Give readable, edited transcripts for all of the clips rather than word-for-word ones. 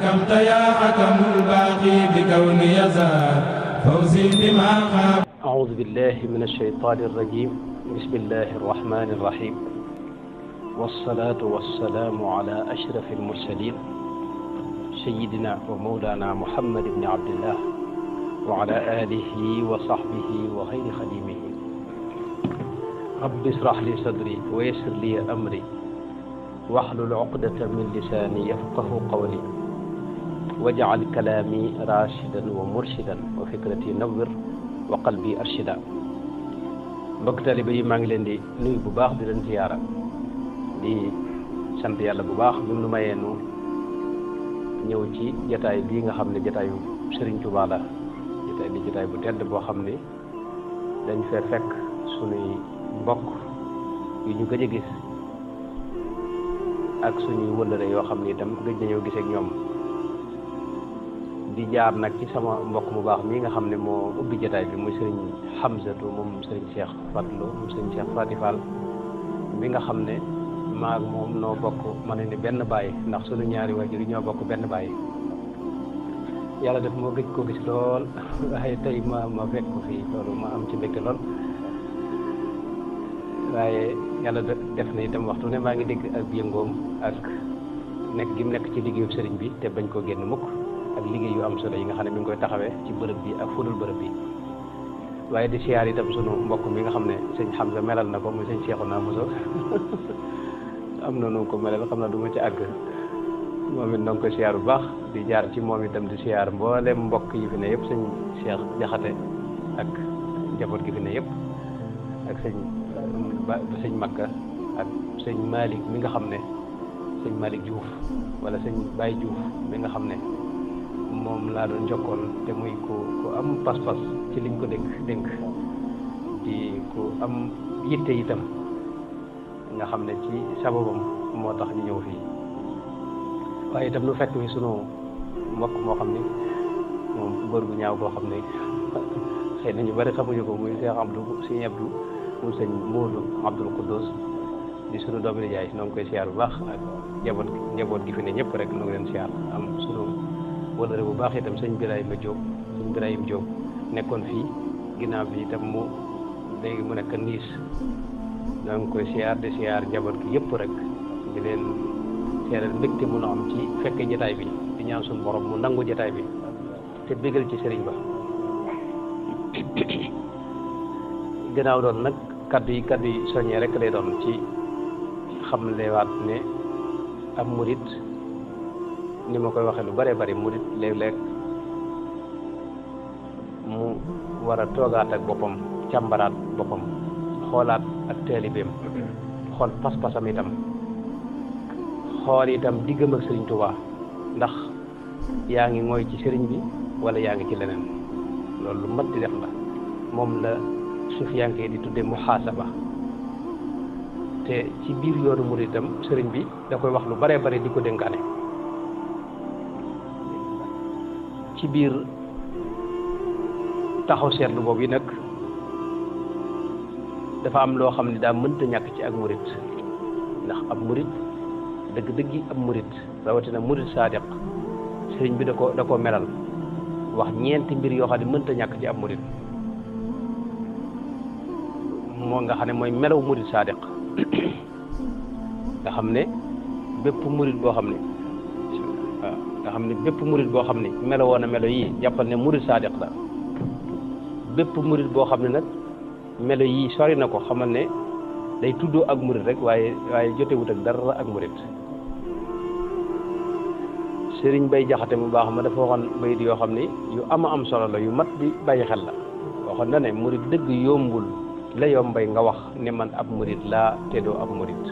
حكمت يا حكم الباقي بكون يزار فوزي بما خاب. أعوذ بالله من الشيطان الرجيم. بسم الله الرحمن الرحيم، والصلاة والسلام على أشرف المرسلين سيدنا ومولانا محمد بن عبد الله وعلى آله وصحبه وخير خديمه. رب اشرح لي صدري ويسر لي أمري واحلل عقدة من لساني يفقه قولي واجعل كلامي راشدا ومرشدا وفكرتي نور وقلبي أرشدا. mbokk taalibe yi maa ngi leen di nuyu bu baax di leen ziyaara di sant yàlla bu baax bi mu nu mayee nu ñëw ci jataay bii nga xam ne jataayu Serigne Touba la jataay bu tedd boo xam ne dañ fee fekk suñuy mbokk yu ñu gëj a gis ak suñuy wëllëre yoo xam ne itam gëj nañoo gisee ak ñoom di jaar nag ci sama mbokk mu baax mii nga xam ne moo ubbi jataay bi muy Serigne Hamzatu moom Serigne Cheikh Fatlo moom Serigne Cheikh Fati Fall mi nga xam ne maag moom noo bokk ma ne ni benn baay ndax suñu ñaari waajur yi ñoo bokk benn baay. yàlla def moo gëj koo gis lool waaye tey ma fekk ko fii loolu ma am ci mbégte lool waaye yàlla def na itam waxtu ne maa ngi dégg ak yëngoom ak nekk gi mu nekk ci liggéeyu sëriñ bi te bañ koo génn mukk ak liggéey yu am solo yi nga xam ne mi ngi koy taxawee ci bërëb bi ak fudul bërëb bi. waaye di siyaar itam sunu mbokk mi nga xam ne sëñ Hamza melal na ko muy sëñ Cheikhouna Bousso am na nu ko melal xam naa du ma ci àgg moom it na nga koy siyaar bu baax di jaar ci moom itam di siyaar mboolem mbokk yi fi ne yëpp sëñ Cheikh Jaxate ak njaboot gi fi ne yëpp ak sëñ Makka ak sëñ Malick mi nga xam ne sëñ Malick Diouf wala sëñ Baye Diouf mi nga xam ne moom laa doon jokkoon te muy ku am pas-pas ci liñ ko dénk di ku am yitte itam nga xam ne ci sababam moo tax ñu ñëw fii. waaye itam nu fekk fi sunu mbokk moo xam ni moom góor gu ñaaw boo xam ne xëy na ñu bari xamuñu ko muy Cheikh Abdou Sëñ Abdou mu sëñ Moodu Abdoul Quddus di sunu doomu nijaay noo ngi koy siyaar bu baax ak njaboot gi fi ne ñëpp rek noo ngi leen siyaar am sunu wëllëre bu baax itam sëñ Birahima Diop nekkoon fii ginnaaw bi itam léegi mu nekk Niis noo ngi koy siyaar di siyaar njaboot gi yëpp rek di leen seeral mbégte mun a am ci fekke jataay bi di ñaan suñu borom mu nangu jataay bi te bégal ci sëriñ ba. gannaaw doon nag kaddu yi soññee rek lay doon ci xamlewaat ne ab murit ni ma koy waxee lu bare bari murit léeg-léeg mu war a toogaat ak boppam càmbaraat boppam xoolaat ak taalibeem xool pas-pasam itam xool itam diggam ak sëriñ Touba ndax yaa ngi ngooy ci sëriñ bi wala yaa ngi ci leneen loolu lu mat di def la moom la sufiyanke di tudde muhaasaba te ci biir yoonu murid itam sëriñ bi da koy wax lu bare bare di ko dénkaane ci biir taxaw seetlu boobu yi nag dafa am loo xam ne daa mënta ñàkk ci ak murid ndax ab murid dëgg-dëggi ab murid rawatina murid saadiq sëriñ bi da ko melal wax ñeenti mbir yoo xam ne mënta ñàkk ci ab murid moo nga xam ne mooy melaw murid saadiq nga xam ne bépp murid boo xam ne waaw nga xam ne bépp murid boo xam ne melo woon na melo yii jàppal ne murid saadiq la bépp murid boo xam ne nag melo yii sori na ko xamal ne day tuddoo ak murid rek waaye jotewut ak dara ak murid. sëriñ Bay Jaxate mu baax ma dafa waxoon bayit yoo xam ne yu am solo la yu mat di bàyyi xel la waxoon na ne murid dëgg yombul la yombay nga wax ne man ab murid laa te doo ab murid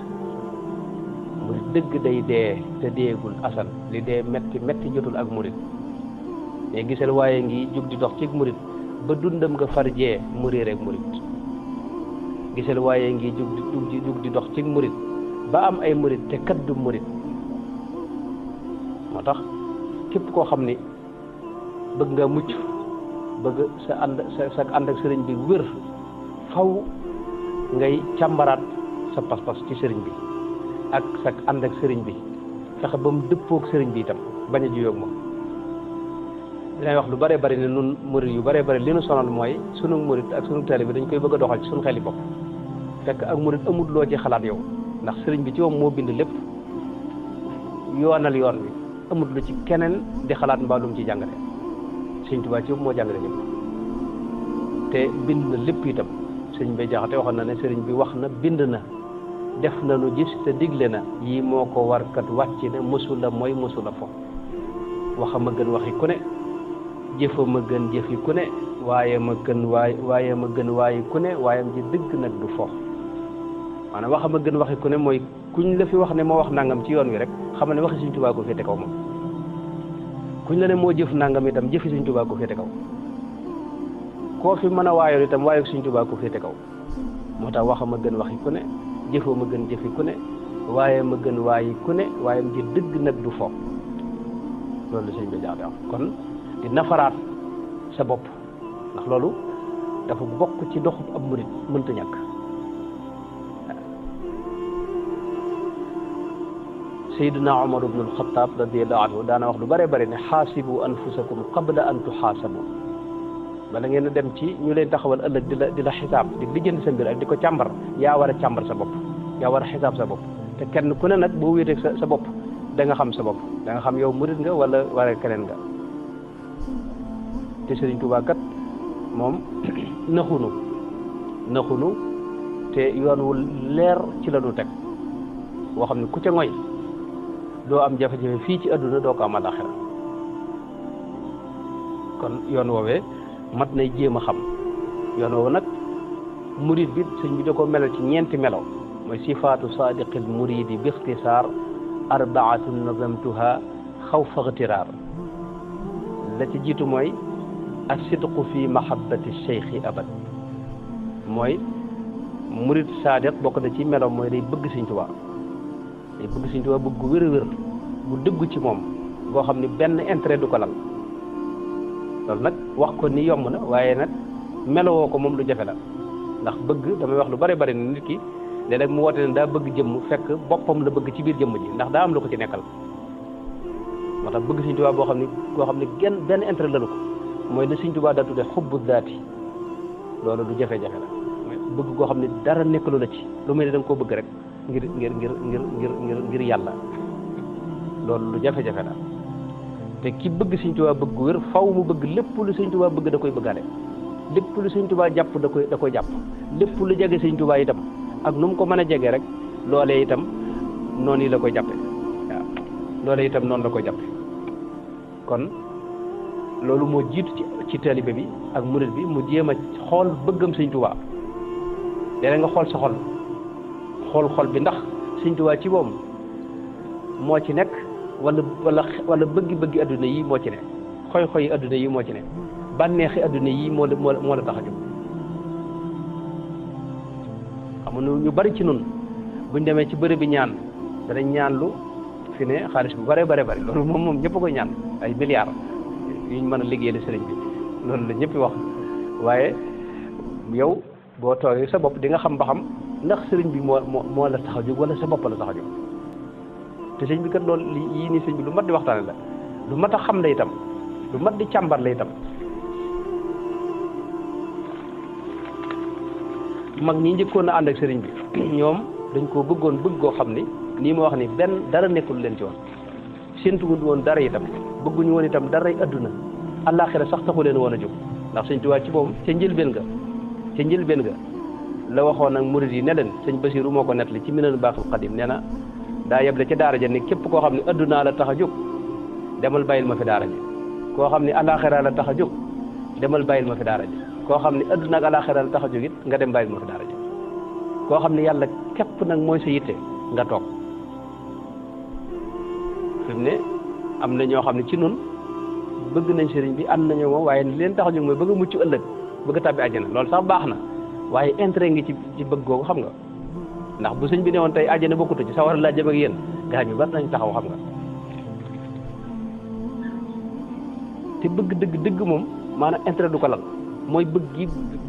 dëgg day dee te deegul asal li dee metti jotul ak murid mais gisal waaye ngi jug di dox ci murid ba dundam nga farjee mu réer ak murid gisal waaye ngi jug di dox ci murid ba am ay murid te kaddu murid moo tax képp koo xam ni bëgg nga mucc bëgg sa ànd ak sëriñ bi wér faw ngay càmbaraat sa pas-pas ci sëriñ bi ak sa ànd ak sëriñ bi fexe ba mu dëppoog sëriñ bi itam bañ a juyóog moom. dinay wax lu bëree bëri ne nun murit yu bëree bëri li nu sonal mooy sunu murit ak sunu taalibe bi dañ koy bëgg a doxal ci sunu xeli bopp fekk ak murit amul loo ci xalaat yow ndax sëriñ bi ci moom moo bind lépp yoonal yoon bi amul lu ci keneen di xalaat mbaa lu mu ci jàngale sëriñ Tuubaa ci moom moo jàngale lépp te bind na lépp itam sëriñ Bay Jaxate waxoon na ne sëriñ bi wax na bind na def na nu gis te digle na yii moo ko warkat wàcc ne mësula mooy mësula fo waxa ma gën waxi ku ne jëfa ma gën jëfi ku ne waaye ma gën waaye ma gën waaye ku ne waayam ji dëgg nag du fo maanaam waxa ma gën waxi ku ne mooy kuñ la fi wax ne moo wax nangam ci yoon wi rek xam ne waxi Sëriñ Tuubaa ko féete kaw moom kuñ la ne moo jëf nangam itam jëfi Sëriñ Tuubaa ko féete kaw koo fi mën a waayoon itam waaye Sëriñ Tuubaa ko féete kaw moo tax waxa ma gën waxi ku ne jëfoo ma gën jëfi ku ne waaye ma gën waayi ku ne waayam ji dëgg nag du fo loolu la sëñ bi jaxate am kon di nafaraat sa bopp ndax loolu dafa bokk ci doxub ab murit mënta ñàkk Seydina Umar ibn al-Khattab radiyallahu anhu daana wax lu bare bare ne xaasibu anfusakum qabla an tuxaasabu bala ngeen a dem ci ñu leen taxawal ëllëg di la xisaab di lijjanti sa mbir ak di ko càmbar yaa war a càmbar sa bopp yaa war a xisaab sa bopp te kenn ku ne nag boo wéeteeg sa bopp da nga xam sa bopp da nga xam yow murit nga wala keneen nga te Sëriñ Tuubaa kat moom naxunu te yoon wu leer ci la ñu teg boo xam ne ku ca ngoy doo am jafe-jafe fii ci àdduna doo ko am àllaaxira kon yoon woowee mat nay jéem a xam yoon woowu nag murit bi sëñ bi da ko melal ci ñeenti melaw mooy sifaatu saadiqil muridi bi ixtisaar arbaatun nazamtuha xawfa ixtiraar la ci jiitu mooy asidqu fi mahabbati cheikhi abad mooy murid saadiq bokk na ci melo mooy day bëgg Sëriñ Tuubaa day bëgg Sëriñ Tuubaa bëgg gu wér a wér bu dëggu ci moom boo xam ne benn intérêt du ko lal loolu nag wax ko ni yomb na waaye nag melowoo ko moom lu jafe la ndax bëgg damay wax lu bari bari ne nit ki léeg-léeg mu woote ne daa bëgg jëmm fekk boppam la bëgg ci biir jëmm ji ndax daa am lu ko ci nekkal moo tax bëgg Sëriñ Tuubaa boo xam ne benn intérêt lalu ko mooy la Sëriñ Tuubaa daa tudde xubbu zaati loolu du jafe-jafe la bëgg goo xam ne dara nekkalu la ci lu muy ne da nga koo bëgg rek ngir yàlla loolu lu jafe-jafe la te ki bëgg Sëriñ Tuubaa bëgg wér faw mu bëgg lépp lu Sëriñ Tuubaa bëgg da koy bëggaale lépp lu Sëriñ Tuubaa jàpp da koy jàpp lépp lu jege Sëriñ Tuubaa itam ak nu mu ko mën a jege rek loolee itam noonu yi la koy jàppe waaw loolee itam noonu la koy jàppe kon loolu moo jiitu ci taalibe bi ak murid bi mu jéem a xool bëggam Sëriñ Tuubaa léeg nga xool sa xol bi ndax Sëriñ Tuubaa ci moom moo ci nekk wala bëggi adduna yi moo ci ne xoy-xoyi adduna yi moo ci ne bànneexi adduna yi moo la tax a jóg xam nga ñu bari ci nun buñ demee ci bërëb bi ñaan danañ ñaan lu fi ne xaalis bu bare loolu moom ñëpp a koy ñaan ay milliards yuñ mën a liggéeyal sëriñ bi loolu la ñëpp wax waaye yow boo toogee sa bopp di nga xam ba xam ndax sëriñ bi moo la tax a jóg wala sa bopp la tax a jóg te sëriñ bi kat loolu yii nii sëriñ bi lu mat di waxtaane la lu mat a xam la itam lu mat di càmbar la itam mag ñi njëkkoon a ànd ak sëriñ bi ñoom dañ koo bëggoon bëgg koo xam ni nii ma wax ni benn dara nekkul leen ci woon séentuwuñ woon dara itam bëgguñu woon itam daray adduna àllaaxira sax taxu leen woon a jóg ndax Sëriñ Tuubaa ci moom ca njëlbeen ga la waxoon nag murid yi ne leen sëñ Basiiru moo ko nettali ci Minanul Baaxil Xadiim nee na daa yeble ca daara ja ne képp koo xam ne addunaa la tax a jóg demal bàyyil ma fi daara ji koo xam ne àllaaxira la tax a jóg demal bàyyil ma fi daara ji koo xam ne adduna ak àllaaxira la tax a jóg it nga dem bàyyil ma fi daara ji koo xam ne yàlla képp nag mooy sa yitte nga toog fi mu ne am na ñoo xam ne ci nun bëgg nañ sëriñ bi am nañu moom waaye leen tax a jóg mooy bëgg a mucc ëllëg bëgg a tàbbi àjjana loolu sax baax na waaye intérêt ngi ci bëgg googu xam nga ndax bu sëñ bi ne woon tey àjjana bokkut ci sawara laa jëm ak yéen gaa ñu bari nañ taxaw xam nga te bëgg dëgg moom maanaam intérêt du ko lal mooy bëgg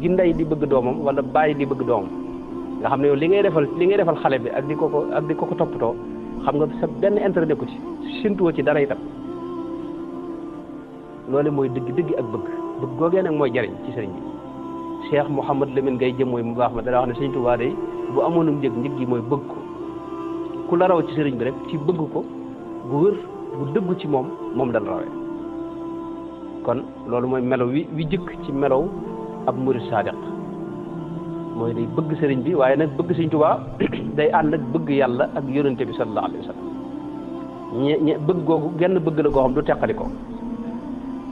gi ndey di bëgg doomam wala bàyyi di bëgg doomam nga xam ne yow li ngay defal xale bi ak di ko toppatoo xam nga sa benn intérêt nekku ci sintuwoo ci dara itam loolu mooy dëgg ak bëgg googee nag mooy jariñ ci sëriñ bi Cheikh Mouhamad Lamine Gaye jëm mooy mu baax ma dana wax ne sëriñ Tuubaa day bu amoonum njëg gi mooy bëgg ko ku la raw ci sëriñ bi rek ci bëgg ko bu wër bu dëggu ci moom dana rawee kon loolu mooy melo wi jëkk ci melow ab murid sadiq mooy day bëgg sëriñ bi waaye nag bëgg sëriñ Tuubaa day ànd ak bëgg yàlla ak yonente bi sallallahu alayhi wa sallam ñe bëgg googu genn bëgg la goo xam du teqali ko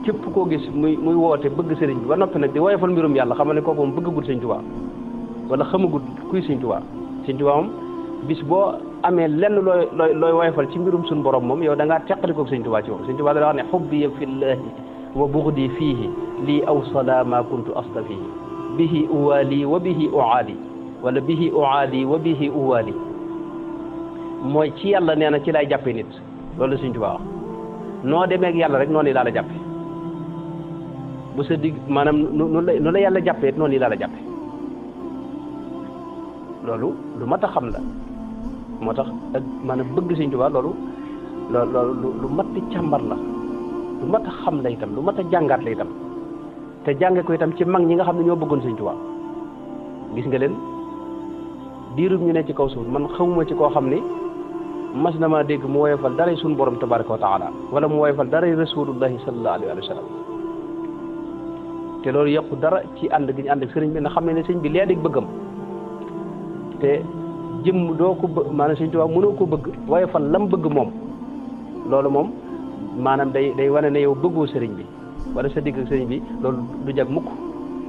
képp koo gis muy woote bëgg sëriñ bi ba noppi nag di woyofal mbirum yàlla xam ne kooku moom bëggagul sëriñ Tuubaa wala xamagul kuy sëriñ Tuubaa moom bis boo amee lenn looy woyofal ci mbirum suñu borom moom yow da ngaa teqali koog sëriñ Tuubaa ci moom sëriñ Tuubaa da wax ne xubbiya fillahi wa bughdi fiihi lii awsala ma kuntu astafihi bihi uwaali wa bihi uaali wala bihi uaali wa bihi uwaali mooy ci yàlla nee na ci lay jàppe nit loolu la sëriñ Tuubaa wax noo demee ak yàlla rek noonu laa la jàppe bu sa digg maanaam nu la yàlla jàppee noonu yi laa la jàppe loolu lu mat a xam la moo tax ak maanaam bëgg sëriñ Tuubaa loolu lu mat di càmbar la lu mat a xam la itam lu mat a jàngaat la itam te jànge ko itam ci mag ñi nga xam ne ñoo bëggoon sëriñ Tuubaa gis nga leen diirub ñu ne ci kaw suuf man xamuma ci koo xam ni mas na maa dégg mu woyofal daray suñu borom tabaraka wa taala wala mu woyofal daray rasulullahi sallallahu alayhi wa sallam te loolu yokku dara ci ànd gi ñu ànd ak sëriñ bi na xam ne sëriñ bi lee dig bëggam te jëm doo ko bëgg maanaam sëriñ Tuubaa mënoo ko bëgg woyofal lam bëgg moom loolu moom maanaam day wane ne yow bëggoo sëriñ bi wala sa digg ak sëriñ bi loolu du jag mukk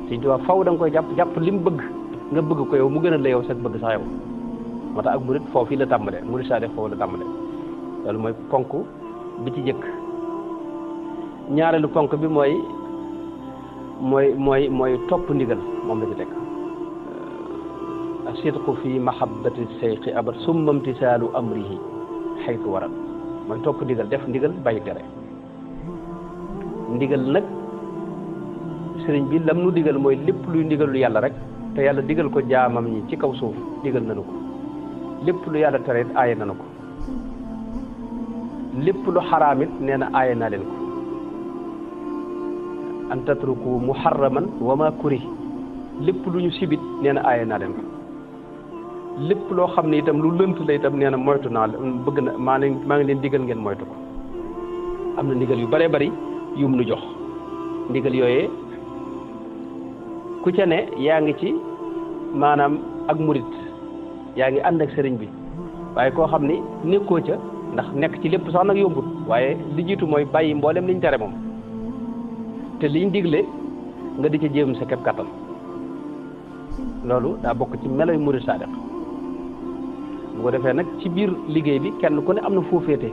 sëriñ Tuubaa faw da nga koy jàpp li mu bëgg nga bëgg ko yow mu gën a la yow sax bëgg sax yow moo tax ak murit foofu la tàmbalee murit saa def foofu la tàmbalee loolu mooy ponk bi ci jëkk ñaareelu ponk bi mooy topp ndigal moom la ci teg asidqu fi mahabbati seyqi abad summa imtisaalu amrihi xaytu waral mooy topp ndigal def ndigal bàyyi tere ndigal nag sëriñ bi lam nu digal mooy lépp luy ndigalu yàlla rek te yàlla digal ko jaamam ñi ci kaw suuf digal nanu ko lépp lu yàlla tere it aaye nanu ko lépp lu xaraam it nee na aaye naa leen ko an tatruku muharraman wa ma kuri lépp lu ñu sibit nee na aaye naa leen ko lépp loo xam ne itam lu lënt la itam nee na moytu naa bëgg na maa ngi leen digal ngeen moytu ko am na ndigal yu bëree bëri yum nu jox ndigal yooyee ku ca ne yaa ngi ci maanaam ak murit yaa ngi ànd ak sëriñ bi waaye koo xam ni nekkoo ca ndax nekk ci lépp sax nag yombut waaye li jiitu mooy bàyyi mboolem liñ tere moom te liñ digle nga di ca jéem sa képp kattan loolu daa bokk ci meloy murit saadiq bu ko defee nag ci biir liggéey bi kenn ku ne am na foo féete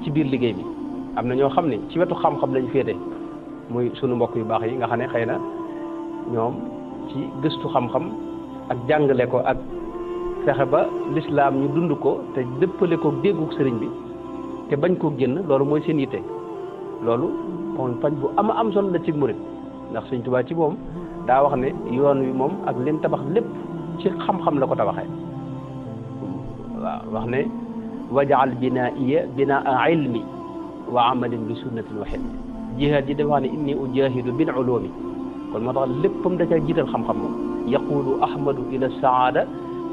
ci biir liggéey bi am na ñoo xam ne ci wetu xam-xam lañ féete muy sunu mbokk yu baax yi nga xam ne xëy na ñoom ci gëstu xam-xam ak jàngale ko ak fexe ba lislaam ñu dund ko te dëppale ko dégguk sëriñ bi te bañ koo génn loolu mooy seen yitte loolu kon pañ bu am solo la ci murit ndax Sëriñ Tuubaa ci moom daa wax ne yoon wi moom ak lim tabax lépp ci xam-xam la ko tabaxee waaw wax ne wajaal binaiya binaa ilmi wa amalin bi sunnatin wa xilmi jihaad ji dafa wax ne inni ujahidu bil ulumi kon moo tax léppam da caa jiital xam-xam moom yaqulu ahmadu ila saada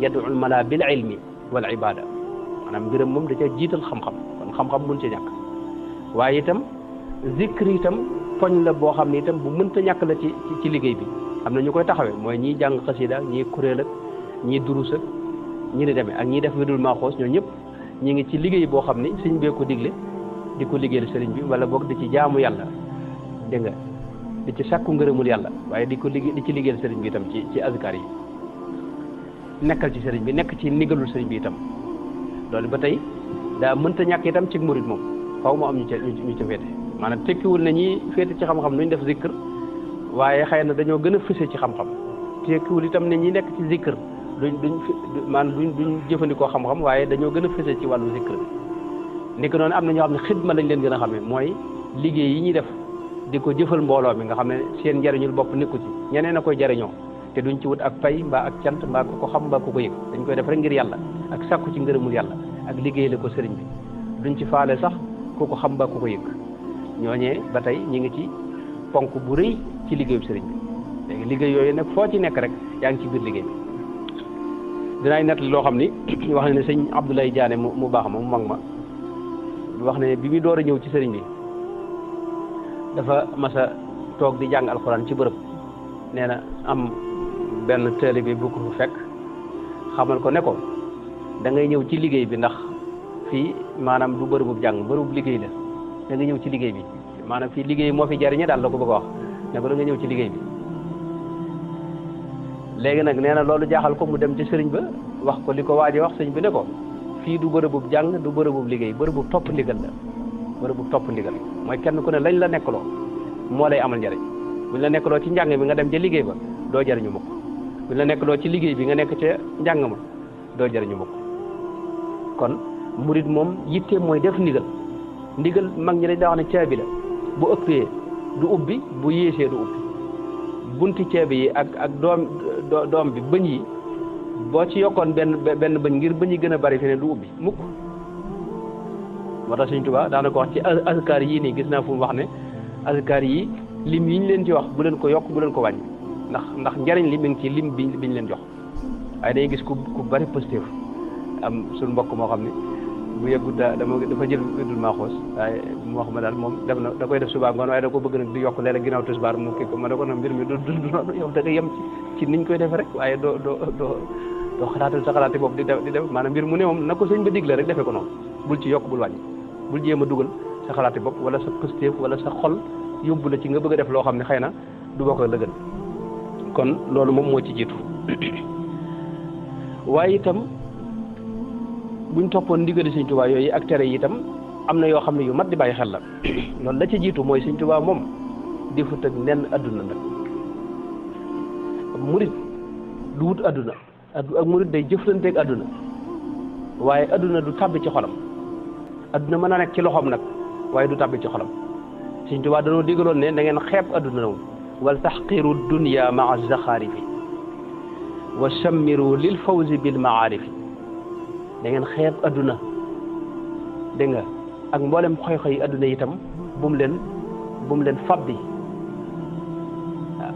yadu mala bil ilmi wal ibada maanaam mbiram moom da caa jiital xam-xam kon xam-xam mun ci ñàkk waaye itam zikr itam poñ la boo xam ne itam bu mënta ñàkk la ci liggéey bi am na ñu koy taxawee mooy ñiy jàng xasida ñii kuréel ak ñii durus ak ñi ni demee ak ñiy def widul maaxoos ñoo ñëpp ñi ngi ci liggéey boo xam ni sëñ bee ko digle di ko liggéeyal sëriñ bi wala boog di ci jaamu yàlla dégg nga di ci sàkku ngërëmul yàlla waaye di ci liggéeyal sëriñ bi itam ci azkar yi nekkal ci sëriñ bi nekk ci ndigalul sëriñ bi itam loolu ba tey daa mënta ñàkk itam ci murit moom faw mu am ñu ca féete maanaam tekkiwul na ñi féete ci xam-xam nuñ def zikr waaye xëy na dañoo gën a fëse ci xam-xam tekkiwul itam ne ñi nekk ci zikr duñ jëfandikoo xam-xam waaye dañoo gën a fëse ci wàllu zikr bi ni ko noonu am na ñoo xam ne xidma lañ leen gën a xamee mooy liggéey yi ñuy def di ko jëfal mbooloo mi nga xam ne seen njariñul bopp nekku ci ñeneen a koy jariñoo te duñ ci wut ak pay mbaa ak cant mbaa ku ko xam mbaa ku ko yëg dañ koy def rek ngir yàlla ak sàkku ci ngërëmul yàlla ak liggéey la ko sëriñ bi duñ ci faale sax ku ko xam ba ku ko yëg ñooñee ba tey ñi ngi ci ponk bu rëy ci liggéeyu sëriñ bi léegi liggéey yooyu nag foo ci nekk rek yaa ngi ci biir liggéey bi dinaay nettali loo xam ni wax na ne sëñ Abdoulaye Diané mu baax ma mu mag ma wax ne bi muy door a ñëw ci sëriñ bi dafa masa toog di jàng alxuraan ci bërëb nee na am benn taalibe bi bu ko fekk xamal ko ne ko da ngay ñëw ci liggéey bi ndax fii maanaam du bërëbub jàng bërëbub liggéey la da nga ñëw ci liggéey bi maanaam fii liggéey moo fi jariñe daal la ko bëgg a wax ne ko da nga ñëw ci liggéey bi léegi nag nee na loolu jaaxal ko mu dem ci sëriñ ba wax ko li ko waaje wax sëriñ bi ne ko fii du bërëbub jàng du bërëbub liggéey bërëbub topp ndigal la bërëbub topp ndigal mooy kenn ku ne lañ la nekkaloo moo lay amal njariñ buñ la nekkaloo ci njàng bi nga dem ca liggéey ba doo jariñu mukk buñ la nekkaloo ci liggéey bi nga nekk ca njàng ma doo jariñu mukk kon murid moom yitte mooy def ndigal mag ñi dañ daa wax ne caabi la bu ëppee du ubbi bu yéesee du ubbi bunti caabi yi ak doom bi bëñ yi boo ci yokkoon benn bëñ ngir bëñ yi gën a bari fi ne du ubbi mukk moo tax Sëñ Tuubaa daana ko wax ci azkar yii nii gis naa fu mu wax ne azkar yi lim yi ñu leen ci wax bu leen ko yokk bu leen ko wàññi ndax njariñ li mi ngi ci lim biñ leen jox waaye dañuy gis ku bari positif am suñu mbokk moo xam ne bu yeggut dafa jël wirdul Maaxoos waaye mu wax ma daal moom def na da koy def suba ngoon waaye da ko bëgg nag di yokk léeg-léeg ginnaaw tisbaar mu kii ko ma ne ko nag mbir mi du noonu yow da nga yem ci niñ koy defee rek waaye doo xalaatal sa xalaati bopp di def maanaam mbir mu ne moom na ko sëñ ba digle rek defee ko noonu bul ci yokk bul wàññi bul jéem a dugal sa xalaati bopp wala sa positif wala sa xol yóbbu la ci nga bëgg a def loo xam ne xëy na du bokk la gën kon loolu moom moo ci jiitu waaye itam buñ toppoon ndigali Sëñ Tuubaa yooyu ak tere yi itam am na yoo xam ne yu mat di bàyyi xel la loolu la ci jiitu mooy Sëñ Tuubaa moom defut ak nen adduna nag murit du wut adduna ak murit day jëflanteeg adduna waaye adduna du tàbbi ci xolam adduna mën na nekk ci loxoom nag waaye du tàbbi ci xolam Sëñ Tuubaa dañoo digaloon ne da ngeen xeeb adduna moom wal taxqiru dunya maa zaxaarifi wa sammiru lil fawzi bil maarifi da ngeen xeeb adduna dégg nga ak mboolem xoy-xoy adduna itam bu mu leen fabbi waaw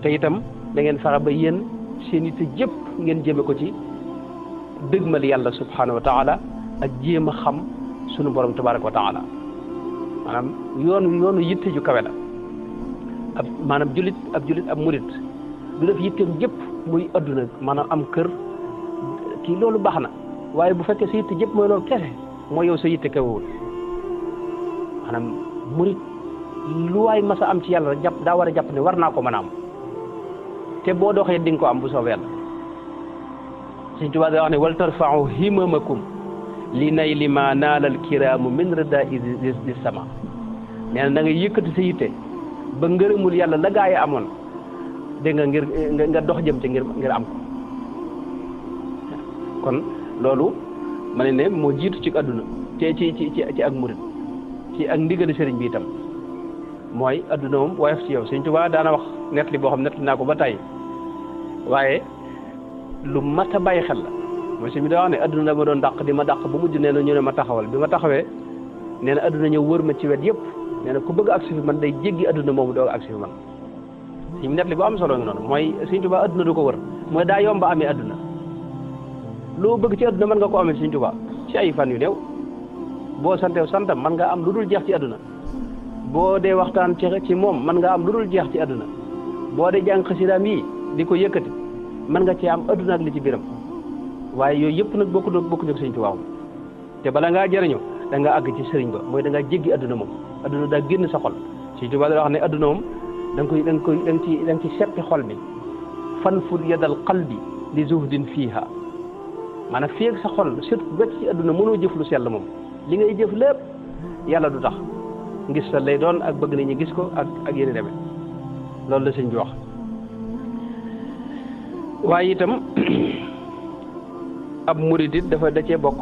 te itam da ngeen fexe ba yéen seen yitte jëpp ngeen jëme ko ci dëgmal yàlla subhanahu wa taala ak jéem a xam sunu borom tabaraka wa taala maanaam yoonu yitte ju kawe la maanaam jullit ab murit du def yitteem jëpp muy adduna maanaam am kër kii loolu baax na waaye bu fekkee sa yitte jëpp mooy loolu kese mooy yow sa yitte kawewul maanaam murit lu waay mas a am ci yàlla rek daa war a jàpp ne war naa ko mën a am te boo doxee di nga ko am bu soobee yàlla Sëñ Tuubaa da wax ne wal tarfa'u himamakum li nayli ma naalal kiraamu min ridaa'i di sama nee na da nga yëkkati sa yitte ba ngërëmul yàlla la gaa yi amoon dégg nga ngir nga dox jëm ci ngir am ko kon loolu ma ne moo jiitu ci àdduna te ci ak murit ci ak ndigali sëriñ bi itam mooy àdduna moom woyof ci yow Sëñ Tuubaa daana wax nettali boo xam nettali naa ko ba tey waaye lu mat a bàyyi xel la mooy sëñ bi daa wax ne àdduna la ma doon dàq di ma dàq ba mujj nee na ñu ne ma taxawal bi ma taxawee nee na àdduna ñëw wër ma ci wet yëpp nee na ku bëgg agsi fi man day jéggi àdduna moomu doog agsi fi man sëñ bi nettali bu am solo nga noonu mooy Sëñ Tuubaa àdduna du ko wër mooy daa yomba amee àdduna loo bëgg ci àdduna mën nga ko amee Sëñ Tuubaa ci ay fan yu néew boo santew santam mën nga am lu dul jeex ci àdduna boo dee waxtaan ci moom mën nga am lu dul jeex ci àdduna boo dee jàng xasidaam yi di ko yëkkati mën nga ci am àdduna ak li ci biram waaye yooyu yëpp nag bokkuñu ak Sëñ Tuubaa te bala ngaa jëriñu da nga àgg ci sëriñ ba mooy da ngaa jéggi àdduna moom àdduna daa génn sa xol Sëñ Tuubaa da wax ne àdduna moom da nga ci seppi xol bi fan fud yadal qalbi li zuhdin fiiha maanaam fii ak sa xol surtout wecc ci àdduna mënoo jëf lu sell moom li ngay jëf lépp yàlla du tax ngis sa lay doon ak bëgg nañu gis ko ak yéen demee loolu la sëñ bi wax waaye itam ab murid it dafa da cee bokk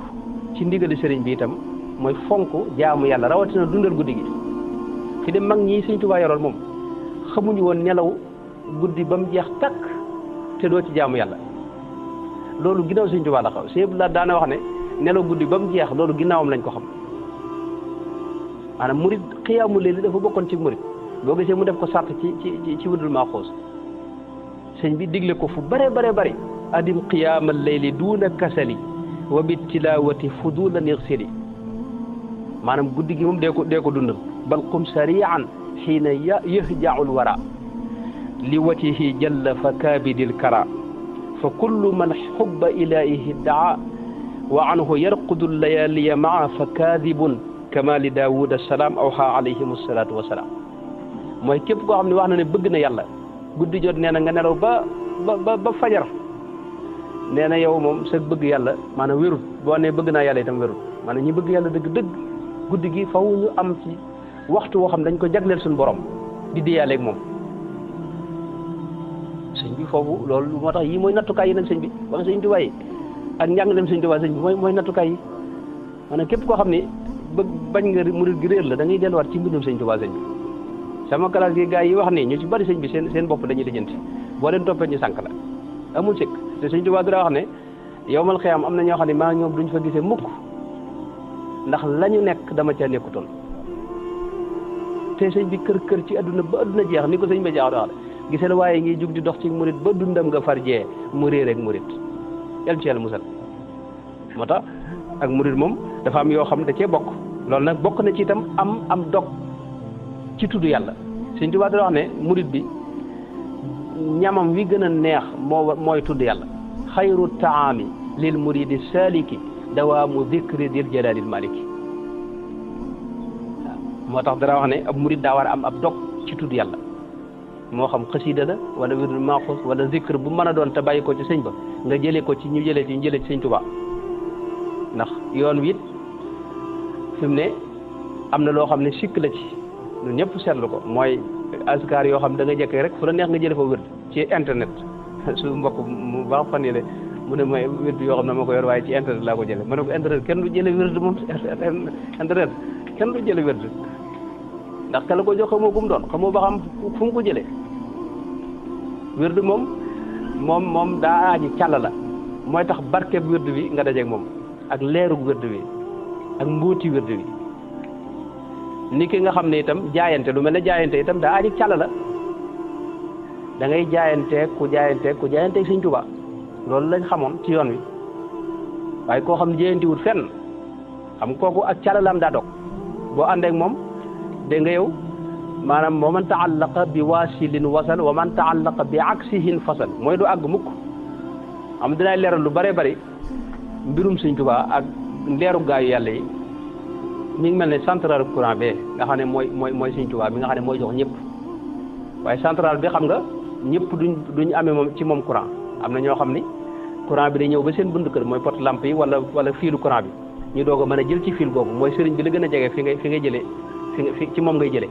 ci ndigali sëriñ bi itam mooy fonk jaamu yàlla rawatina dundal guddi gi fi de mag ñi Sëñ Tuubaa yoroon moom xamuñu woon nelaw guddi ba mu jeex takk te doo ci jaamu yàlla loolu ginnaaw Sëñ Tuubaa la xaw sëñ la daana wax ne nelaw guddi ba mu jeex loolu ginnaawam lañ ko xam maanaam murid xiyaamu layli dafa bokkoon ci murid boo gisee mu def ko sart ci wudul maaxoos sëñ bi digle ko fu bare adim qiyaamal layli duuna kasali wa bi tilawati fudulan irsili maanaam guddi gi moom dee ko dundal bal qum sarian xiina yahjaul wara li watihi jalla fa kaabidil kara fa kullu man xubba ilaahi daa wa anhu yarqudu layaliya maa fa kaadibun kama li daawuda salaam awxa alayhim asalaatu wasalaam mooy képp koo xam ne wax na ne bëgg na yàlla guddi jot nee na nga nelaw ba fajar nee na yow moom sa bëgg yàlla maanaam wérut boo nee bëgg naa yàlla itam wérut maanaam ñi bëgg yàlla dëgg guddi gi faw ñu am ci waxtu woo xam dañ ko jagleel suñu borom di diyaaleeg moom sëñ bi foofu loolu moo tax yii mooy nattukaay yi nag sëñ bi wax sëñ Tuubaa yi ak njàngaleem sëñ Tuubaa sëñ bi mooy nattukaay yi maanaam képp koo xam ne bañ nga murid gi réer la da ngay delluwaat ci mbindum sëñ Tuubaa sëñ bi sama classe gi gars yi wax ni ñu ci bari sëñ bi seen bopp dañuy lijjanti boo leen toppee ñu sànq la amul sikk te sëñ Tuubaa dara wax ne yowmal xiyaam am na ñoo xam ne maa ñoom duñ fa gisee mukk ndax la ñu nekk dama ca nekkutoon te sëñ bi kër ci adduna ba adduna jeex ni ko sëñ ba jaax wax gisee la waaye ngi jug di dox ci murit ba dundam nga far jee mu réer ak murit yàlla ci yàlla musal moo tax ak murit moom dafa am yoo xam da cee bokk loolu nag bokk na ci itam am dog ci tudd yàlla sëñ Tuubaa dara wax ne murit bi ñamam wi gën a neex mooy tudd yàlla xayru taami lil muridi saliki dawaamu dikri dil jalaalil maliki waaw moo tax dara wax ne ab murid daa war a am ab dog ci tudd yàlla moo xam xasida la wala wirdul maaxuus wala zikr bu mën a doon te bàyyi ko ci sëñ ba nga jëlee ko ci ñu jëlee ci sëñ Tuubaa ndax yoon wi it fi mu ne am na loo xam ne sikk la ci ñun ñëpp seetlu ko mooy askar yoo xam da nga jëkkee rek fu la neex nga jëlee fa wërd ci internet su mbokk mu baax fan yii mu ne mooy wërd yoo xam ne ma ko yor waaye ci internet laa ko jëlee ma ne ko internet kenn du jëlee wërd moom internet kenn du jëlee wërd ndax ka la ko jox xamoo gu mu doon xamoo ba xam fu mu ko jëlee wërd moom daa aaji càll la mooy tax barkeb wërd bi nga dajeeg moom ak leerug wërd bi ak mbóoti wërd bi ni ki nga xam ne itam jaayante lu mel ne jaayante itam daa aaji càll la da ngay jaayanteeg ku jaayanteeg sëñ Tuubaa loolu lañ xamoon ci yoon wi waaye koo xam ne jaayantewul fenn xam kooku ak càllalaam daa dog boo àndeek moom dégg nga yow maanaam wa man taallaqa bi waasilin wasal wa man taallaqa bi aksihin fasal mooy du àgg mukk am dinaay leeral lu bare bari mbirum sëñ Tuubaa ak leeru gaayu yàlla yi mi ngi mel ne central courant bi nga xam ne mooy sëñ Tuubaa bi nga xam ne mooy jox ñëpp waaye central bi xam nga ñëpp duñ amee moom ci moom courant am na ñoo xam ni courant bi day ñëw ba seen bunt kër mooy pot lampe yi wala fiilu courant bi ñu doog a mën a jël ci fil boobu mooy sëriñ bi la gën a jege fi ngay jëlee fi ci moom ngay jëlee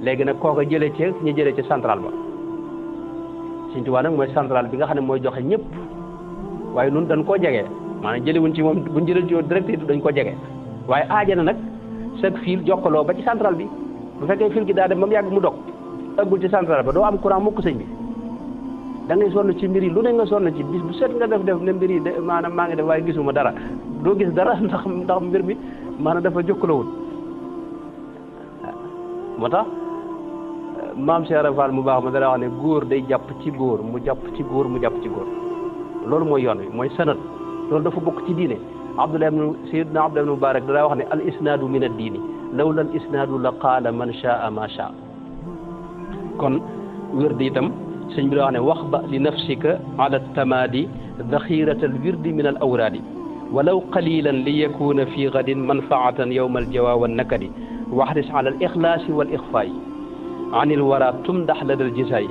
léegi nag kooka jëlee ci ñu jëlee ci central ba sëñ Tuubaa nag mooy central bi nga xam ne mooy joxe ñëpp waaye nun dañ koo jegee maanaam jëlewuñ ci moom buñ jëlee ci direct dañ ko jege waaye aajana nag chaque fil jokkaloo ba ci central bi bu fekkee fil gi daa dem ba mu yàgg mu dog ëggul ci central ba doo am courant mukk sëñ bi da ngay sonn ci mbir yi lu ne nga sonn ci bis bu set nga def ne mbir yi maanaam maa ngi def waaye gisuma dara doo gis dara ndax mbir mi maanaam dafa jokkalawul moo tax maam Cheikh Ibra Fall mu baax ma dara wax ne góor day jàpp ci góor mu jàpp ci góor mu jàpp ci góor loolu mooy yoon wi mooy sanad loolu dafa bokk ci diine Sayyidina Abdullah ibn Mubarak dara wax ne al isnaadu min ad diini lawla al isnaadu la qaala man shaa ma shaa kon wérdi itam sëñ bi la wax ne wax ba li nafsika ala tamaadi daxirata al wirdi min al awraadi walaw qalilan li yakuna fi gadin manfaatan yowma aljawa wa nakadi waxris ala al ixlaasi wal ixfaayi an il wara tumdax lada al jisaay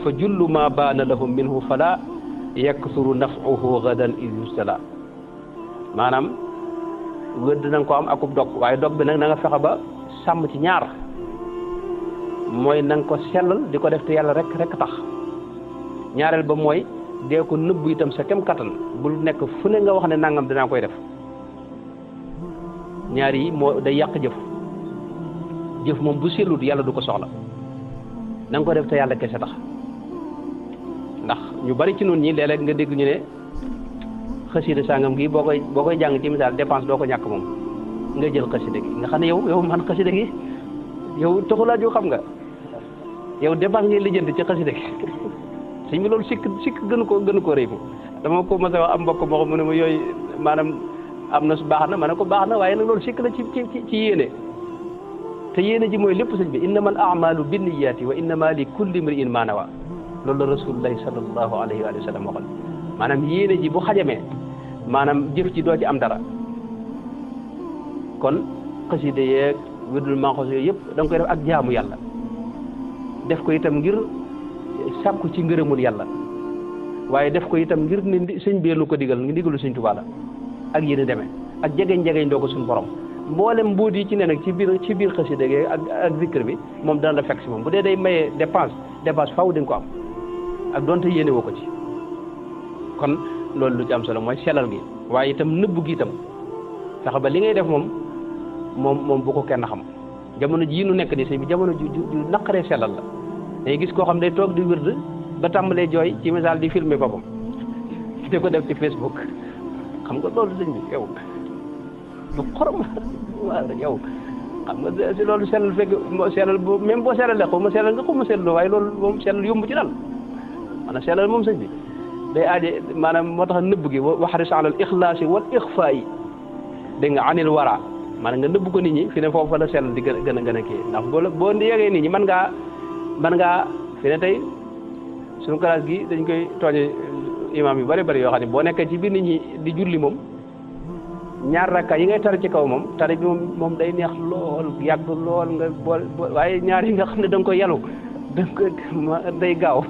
fa jullu ma baana lahum minhu fala yaksuru nafuhu gadan id yustala maanaam wérdi na nga ko am akub dog waaye dog bi nag na nga fexe ba sàmm ci ñaar mooy na nga ko sellal di ko def te yàlla rek tax ñaareel ba mooy dee ko nëbbu itam sa kem kattan bul nekk fu ne nga wax ne nangam dinaa koy def ñaar yi moo day yàq jëf moom bu sellut yàlla du ko soxla na nga ko def te yàlla kese tax ndax ñu bari ci noonu ñi léeg-léeg nga dégg ñu ne xasida sàngam gi boo koy jàng ci misaal dépense doo ko ñàkk moom nga jël xasida gi nga xam ne yow man xasida gi yow taxulaa ju xam nga yow dépense ngay lijjanti ci xasida gi sëñ bi loolu sikk gënu ko rëy dama ko mos a wax am mbokk moo xam mu ne ma yooyu maanaam am na baax na ma ne ko baax na waaye nag loolu sikk la ci yéene te yéene ji mooy lépp sëñ bi innamal a'malu binniyati wa innama li kulli imri'in ma nawa loolu la rasulullahi sallallahu alayhi wa sallam waxoon maanaam yéene ji bu xajamee maanaam jëf ci doo ci am dara kon xasida yeeg wirdul manxos yooyu yëpp da nga koy def ak jaamu yàlla def ko itam ngir sàkku ci ngërëmul yàlla waaye def ko itam ngir ne sëñ bi lu ko digal ngi digalu sëñ Tuubaa la ak yéen demee ak jegeñ doo ko suñu borom mboolem mbuut yi ci ne nag ci biir xasida gi ak zikr bi moom dana la fekk si moom bu dee day maye dépense faw di nga ko am ak donte yéene woo ko ci kon loolu lu ci am solo mooy sellal gi waaye itam nëbb gi itam fexe ba li ngay def moom bu ko kenn xam jamono ji nu nekk ni sëñ bi jamono ju naqaree sellal la day gis koo xam day toog di wird ba tàmbalee jooy ci misaal di filmer boppam di ko def ci Facebook xam nga loolu sëñ bi yow du xorom waaw yow xam nga si loolu sellal fekk sellal bu même boo sellalee xaw ma sellal nga xaw ma sellal waaye loolu moom sellal yomb ci daal maanaam sellal moom sëñ bi day aaje maanaam moo tax nëbb gi waxaris alal ixlaasi wal ixfaayi dégg nga anil wara maanaam nga nëbb ko nit ñi fi ne foofu la sellal di gën a kii ndax boo yegee nit ñi man ngaa fi ne tey suñu classe gi dañ koy tooñe imam yu bari yoo xam ne boo nekkee ci biir nit ñi di julli moom ñaar rakka yi ngay tari ci kaw moom tari bi moom day neex lool yàgg lool nga bool waaye ñaar yi nga xam ne da nga koy yalu day gaaw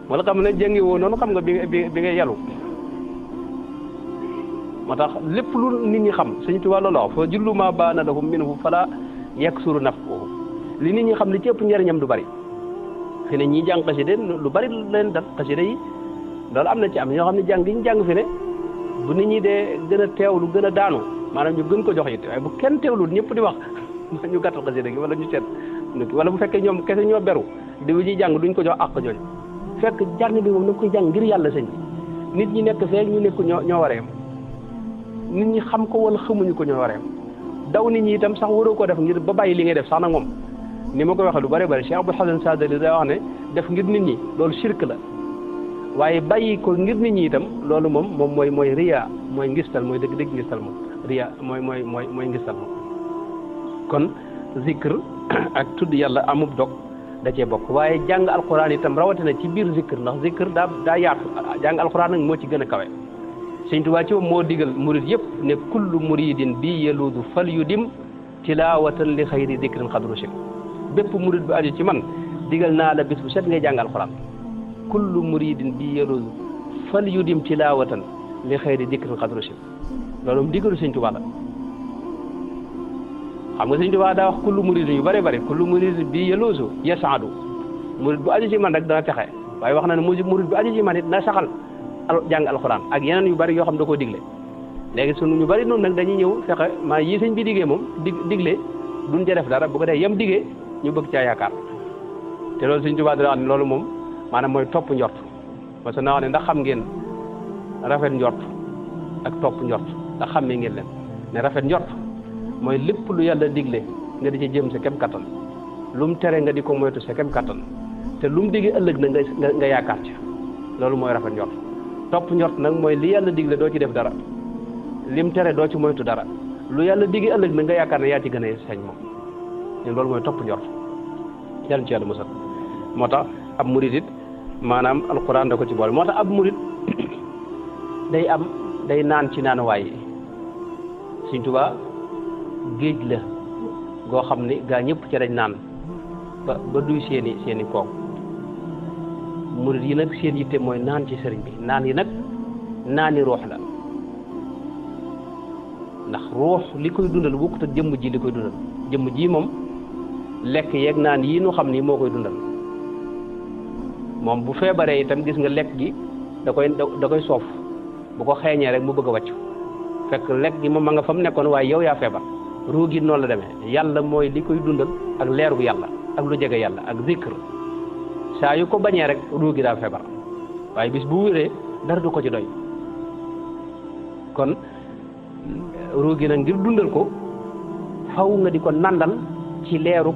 wala xam ne jàngi woo noonu xam nga bi ngay yalu moo tax lépp lu nit ñi xam Sëñ Tuubaa loolu wax fa jullu ma baana lahum minhu fala yaksuru naf'uhu li nit ñi xam li ci ëpp njëriñam du bari fi ne ñii jàng xasida lu bari leen dal xasida yi loolu am na ci am ñoo xam ne jàng gi ñu jàng fi ne bu nit ñi dee gën a teewlu gën a daanu maanaam ñu gën ko jox it waaye bu kenn teewlu ñëpp di wax ñu gàttal xasida gi wala ñu seet wala bu fekkee ñoom kese ñoo beru di ñuy jàng duñ ko jox àq jooju fekk jàng bi moom na koy jàng ngir yàlla sëñ bi nit ñi nekk fee ñu nekk ñoo war a yem nit ñi xam ko wala xamuñu ko ñoo war a yem daw nit ñi itam sax waroo ko def ngir ba bàyyi li ngay def sax nag moom ni ma koy waxee lu bari bari Cheikh Abdou Hasan Sadali day wax ne def ngir nit ñi loolu shirk la waaye bàyyi ko ngir nit ñi itam loolu moom mooy riya mooy ngistal mooy dëgg ngistal moom riya mooy ngistal moom kon zikr ak tudd yàlla amub dog da cee bokk waaye jàng alquran itam rawatina ci biir zikr ndax zikr daa yaatu jàng alquran nag moo ci gën a kawe Sëñ Tuubaa ci moom moo digal murid yëpp ne kullu muridin bi yeluudu fal yudim tilawatan li xayri zikrin xadru shik bépp murid bu aju ci man digal naa la bis bu set ngay jàng alquran kullu muridin bi yeluudu fal yudim tilawatan li xayri zikrin xadru shik loolu moom digalu Sëñ Tuubaa la xam nga Sëñ Tuubaa daa wax kullu muridin yu bari kullu muridin bi yeluusu yasaadu murid bu aju ci man rek dana texe waaye wax na ne murid bu aju ci man it na saxal jàng alxuraan ak yeneen yu bari yoo xam da koo digle léegi sunu ñu bari noonu nag dañuy ñëw fexe maa yi sëñ bi diggee moom digle duñ ca def dara bu ko dee yem diggee ñu bëgg caa yaakaar te loolu Sëñ Tuubaa dana wax ne loolu moom maanaam mooy topp njort parce que naa wax ne ndax xam ngeen rafet njort ak topp njort ndax xam ne ngeen leen ne rafet njort mooy lépp lu yàlla digle nga di ci jëm sa kem kattan lu mu tere nga di ko moytu sa kem kattan te lu mu diggee ëllëg na nga yaakaar ci loolu mooy rafet njort topp njort nag mooy li yàlla digle doo ci def dara lim tere doo ci moytu dara lu yàlla digge ëllëg na nga yaakaar ne yaa ci gën a sañ moom ñun loolu mooy topp njort yàlla ci yàlla musal moo tax ab murid it maanaam alquran da ko ci boole moo tax ab murid day naan ci naanuwaay yi Sëñ Tuubaa géej la goo xam ni gaa ñëpp ci dañ naan ba duy seeni koog murid yi nag seen yitte mooy naan ci sëriñ bi naan yi nag naani ruux la ndax ruux li koy dundal bokkut ak jëmm ji li koy dundal jëmm ji moom lekk yeeg naan yii nu xam ni moo koy dundal moom bu feebaree itam gis nga lekk gi da koy soof bu ko xeeñee rek mu bëgg a wàccu fekk lekk gi moom ma nga fa mu nekkoon waaye yow yaa feebar ruu gi noonu la demee yàlla mooy li koy dundal ak leeru yàlla ak lu jege yàlla ak zikr saa yu ko bañee rek ruu gi daa feebar waaye bis bu wéree dara du ko ci doy kon ruu gi nag ngir dundal ko faw nga di ko nandal ci leeru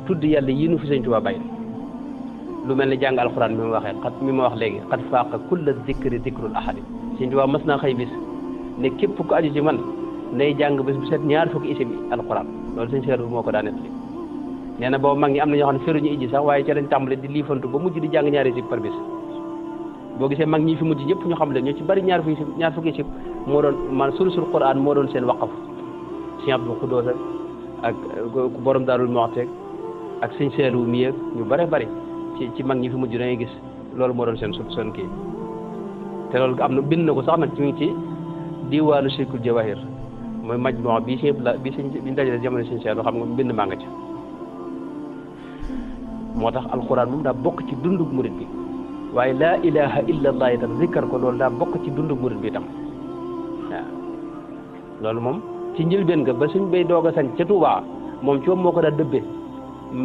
tudd yàlla yi nu fi Sëñ Tuubaa bàyyi lu mel ni jàng alxuraan mi ma waxee mi ma wax léegi xat faaqa kulla zikri zikrul ahadi Sëñ Tuubaa mas naa xëy bis ne képp ko aju ci man nay jàng bés bu set ñaar fukki isib alxuraan loolu Sëñ Seeru moo ko daa nettali nee na boobu mag ñi am na ñoo xam ne feruñu ijji sax waaye ca lañ tàmbale di liifantu ba mujj di jàng ñaari isib par bis boo gisee mag ñi fi mujj ñëpp ñu xam leen ñu ci bari ñaar fukki isib moo doon man sulusul Qur'an moo doon seen waqaf Sëñ Abdou Xudoos ak borom Daarul Muxti ak Sëñ Seeru mi ak ñu bare bari ci mag ñi fi mujj da ngay gis loolu moo doon seen kii te loolu am na bind na ko sax nag ci diwaanu Shirkul Jawahir mooy majmoo bi bi dajale jamono Sëñ Seeru xam nga bind maa nga ci moo tax alxuraan moom daa bokk ci dundug murit bi waaye laa ilaha illa allah itam zikkar ko loolu daa bokk ci dundug murit bi itam waaw loolu moom ci njëlbeen nga ba suñ bay doog a sañ ca Touba moom ci moo ko daa dëbbee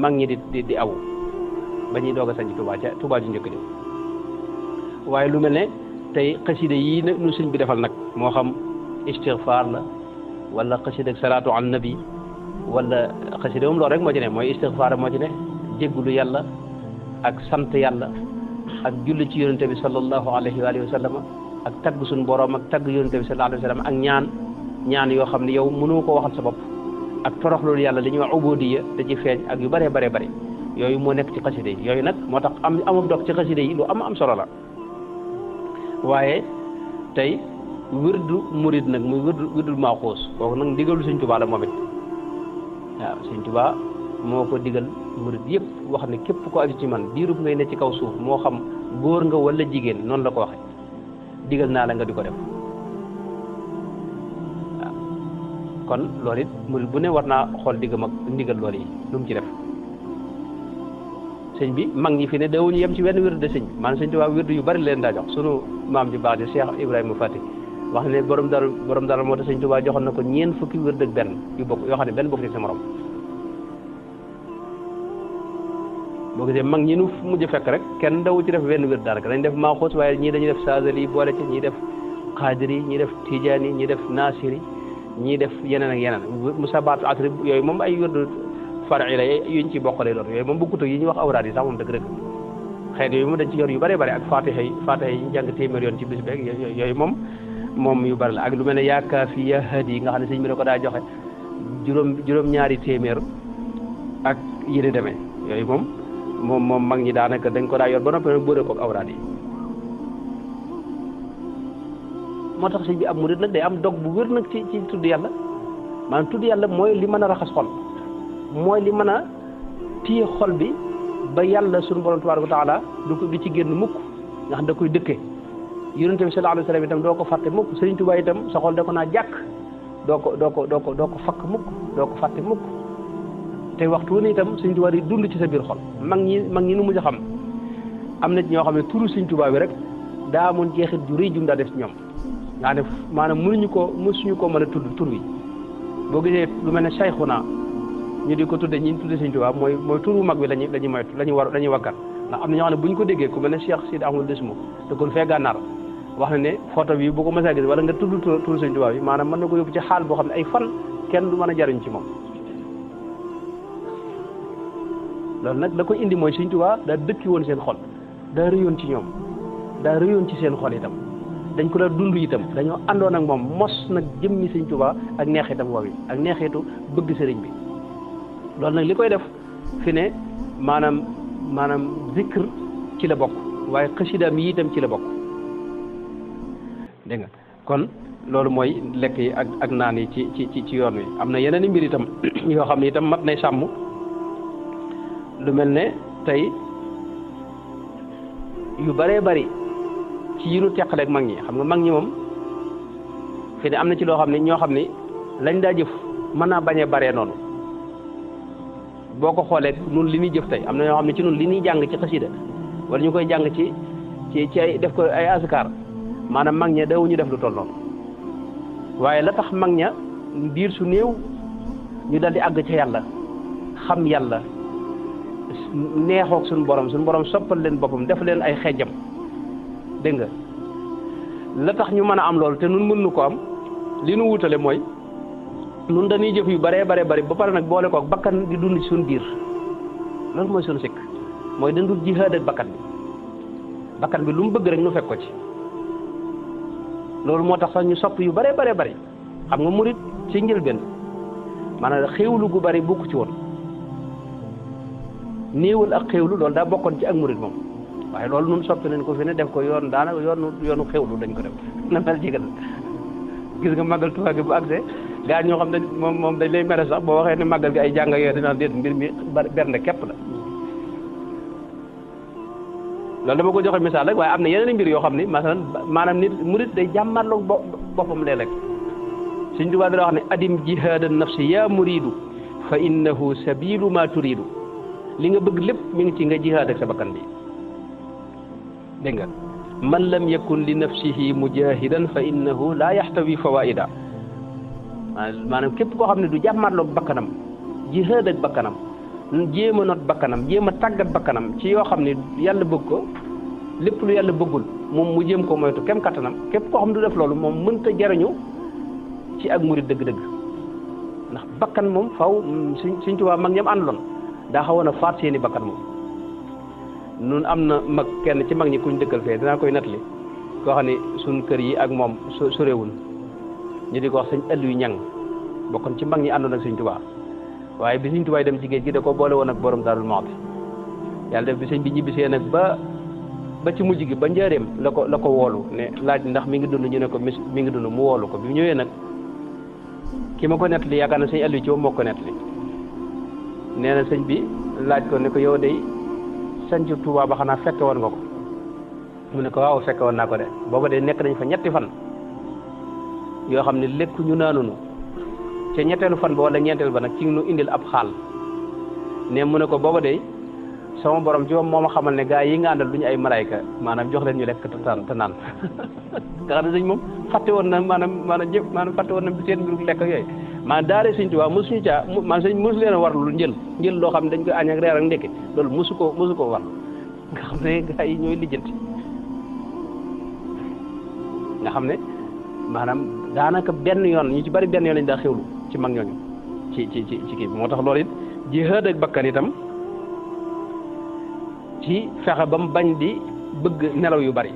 mag ñi di aw ba ñuy doog a sañ Touba ca Touba ju njëkk di waaye lu mel ne tey xasida yii nu sëñ bi defal nag moo xam istighfar la wala xasida ak salaatu an nabi wala xasida moom loolu rek moo ci ne mooy istighfar moo ci ne jéggulu yàlla ak sant yàlla ak julli ci yonente bi sallallahu alayhi wa sallam ak tagg suñu borom ak tagg yonente bi sallallahu alayhi wa sallam ak ñaan yoo xam ne yow mënoo ko waxal sa bopp ak torox loolu yàlla li ñuy wax ubudiyya da ci feeñ ak yu bëree bare bëri yooyu moo nekk ci xasida yi yooyu nag moo tax amul dog ci xasida yi lu am solo la waaye tey wirdu murid nag muy wirdul maaxuus kooku nag ndigalu Sëñ Tuubaa la moom it waaw Sëñ Tuubaa moo ko digal murid yëpp wax ne képp ko aju ci man diirub ngay ne ci kaw suuf moo xam góor nga wala jigéen noonu la ko waxe digal naa la nga di ko def waaw kon loolu it murid bu ne war naa xool diggam ak ndigal loolu yi lu mu ci def sëñ bi mag ñi fi ne dawuñu yem ci wenn wirdu de sëñ bi maanaam Sëñ Tuubaa wirdu yu bari leen daa jox sunu maam ji baax di Cheikh Ibrahima Fati wax ne borom dara moo tax Sëñ Tuubaa joxoon na ko ñeent fukki wirdu ak benn yu bokk yoo xam ne benn bokk ci sa morom boo gisee mag ñi nu mujj fekk rek kenn dawu ci def wenn wird daanaka dañ def maaxuus waaye ñii dañuy def saadali boole ci ñii def xaadiri ñii def tijaani ñii def naasiri ñii def yeneen ak yeneen musabaatu asri yooyu moom ay wirdu far'i la yuñ ci bokk lay doon yooyu moom bokkut ak yi ñuy wax awraad yi sax moom dëgg rek xeet yooyu moom dañ ci yor yu bëree bëri ak fatiha yi ñu jàng téeméer yoon ci bis beeg yooyu moom yu bëri la ak lu mel ne yaakaar fi ya hadi yi nga xam ne sëñ bi da ko daa joxe juróom-ñaari téeméer ak yi di demee yooyu moom mag ñi daanaka dañ ko daa yor ba noppi nag boole ko ak awraad yi moo tax sëñ bi am murid nag day am dog bu wér nag ci tudd yàlla maanaam tudd yàlla mooy li mën a raxas xol mooy li mën a téye xol bi ba yàlla suñu borom tabaaraka wa taala du ci génn mukk nga xam da koy dëkke yonente bi sallallahu alayhi wa sallam itam doo ko fàtte mukk Sëriñ Tuubaa itam sa xol da ko naa jàkk doo ko fakk mukk doo ko fàtte mukk te waxtu wu ne itam Sëriñ Tuubaa di dund ci sa biir xol mag ñi nu mujj a xam am na ci ñoo xam ne turu Sëriñ Tuubaa bi rek daa amoon jeexit ju rëy jum daa def ci ñoom nga ne maanaam mësuñu ko mën a tudd tur wi boo gisee lu mel ne Sayxuna ñu di ko tudde ñi tudde Sëñ Tuubaa mooy turu mag bi lañuy moytu lañuy waggat ndax am na ñoo xam ne bu ñu ko déggee ku mel ne Cheikh Sidi Ahmadou Desmo te kon fee gànnaar wax na ne photo bi bu ko mësaa gis wala nga tudd turu Sëñ Tuubaa bi maanaam mën na ko yóbbu ci xaal boo xam ne ay fan kenn du mën a jariñ ci moom loolu nag la koy indi mooy Sëñ Tuubaa daa dëkki woon seen xol daa rëyoon ci ñoom daa rëyoon ci seen xol itam dañ ko la dund itam dañoo àndoon ak moom mos nag jëmmi Sëñ Tuubaa ak neexitam woow yi ak neexitu bëgg sëriñ bi loolu nag li koy def fi ne maanaam zikr ci la bokk waaye xasidaam yi itam ci la bokk dégg nga kon loolu mooy lekk yi ak naan yi ci yoon wi am na yeneen i mbir itam yoo xam ne itam mat nay sàmm lu mel ne tey yu bëree bëri ci yi nu teqaleeg mag ñi xam nga mag ñi moom fi ne am na ci loo xam ne ñoo xam ne lañ daa jëf mën naa bañee baree noonu boo ko xoolee nun li ñuy jëf tey am na ñoo xam ne ci nun li ñuy jàng ci xasida wala ñu koy jàng ci ay def ko ay askar maanaam mag ña dawuñu def lu toll noonu waaye la tax mag ña diir su néew ñu dal di àgg ca yàlla xam yàlla neexoog suñu borom soppal leen boppam def leen ay xejjam dégg nga la tax ñu mën a am loolu te nun mën nu ko am li nu wutale mooy nun dañuy jëf yu baree bare bari ba pare nag boole koog bakkan di dund ci suñu biir loolu mooy suñu sikk mooy dañ dul jihaad ak bakkan bi lu mu bëgg rek nu fekk ko ci loolu moo tax sax ñu sopp yu baree bare bari xam nga murit ci njëlbeen maanaam xéewlu gu bari bokku ci woon néewal ak xéewlu loolu daa bokkoon ci ak murit moom waaye loolu nun soppi nañ ko fi ne def ko yoon daanaka yoonu xéewlu dañ ko def na mel ci gis nga màggal Tuubaa gi bu accès gaa ñoo xam ne moom dañ lay mere sax boo waxee ne màggal gi ay jàng yooyu dinaa déet mbir mi bernde képp la loolu dama ko joxe misaal rek waaye am na yeneen mbir yoo xam ni maanaam nit murit day jàmmarloog boppam léeg-léeg Sëñ Tuubaa dana wax ne adim jihaada nafsi yaa muridu fa innahu sabilu ma turidu li nga bëgg lépp mi ngi ci nga jihaad ak sa bakkan bi dégg nga man lam yakun li nafsihi mujahidan fa innahu la yaxtawi fawaida maanaam képp koo xam ne du jàmmarloog bakkanam jihaad ak bakkanam jéem a not bakkanam jéem a tàggat bakkanam ci yoo xam ne yàlla bëgg ko lépp lu yàlla bëggul moom mu jéem ko moytu kem kattanam képp koo xam ne du def loolu moom mënta jariñu ci ak murid dëgg-dëgg ndax bakkan moom faw Sëñ Tuubaa mag ñam àndaloon daa xawoon a faat seeni bakkan moom nun am na mag kenn ci mag ñi kuñ dëkkal fee dinaa koy nettali koo xam ne suñ kër yi ak moom sorewul ñu di ko wax sëñ Aliou Ñang bokkoon ci mag ñi àndoon ak Sëñ Tuubaa waaye bi Sëñ Tuubaa dem ci géej gi da ko boole woon ak borom Daarul Muxti yàlla def bi sëñ bi ñibbisee nag ba ci mujj gi ba njaareem la ko woolu ne laaj ndax mi ngi dund ñu ne ko mi ngi dund mu woolu ko bi mu ñëwee nag ki ma ko nettali yaakaar na sëñ Aliou ci moo ko nettali nee na sëñ bi laaj ko ne ko yow de sanc Tuubaa ba xanaa fekke woon nga ko mu ne ko waaw fekke woon naa ko de booba de nekk nañ fa ñetti fan yoo xam ne lekku ñu naanunu ca ñetteelu fan ba wala ñeenteel ba nag ci nu indil ab xaal ne mu ne ko booba de sama borom ci moom moo ma xamal ne gaa yi nga àndal du ñu ay malayka maanaam jox leen ñu lekk te naan nga xam ne sëñ moom fàtte woon na maanaam fàtte woon na seen mbiru lekk yooyu maanaam daare Sëñ Tuubaa mosuñu caa maanaam sëñ mosu leen a war lu njël loo xam ne dañ koy añ ak reer ak ndekki loolu mosu ko war nga xam ne gaa yi ñooy lijjanti nga xam ne maanaam daanaka benn yoon ñu ci bari benn yoon lañ daa xewlu ci mag ñooñu ci kii bi moo tax loolu it jihaad ak bakkan itam ci fexe ba mu bañ di bëgg nelaw yu bari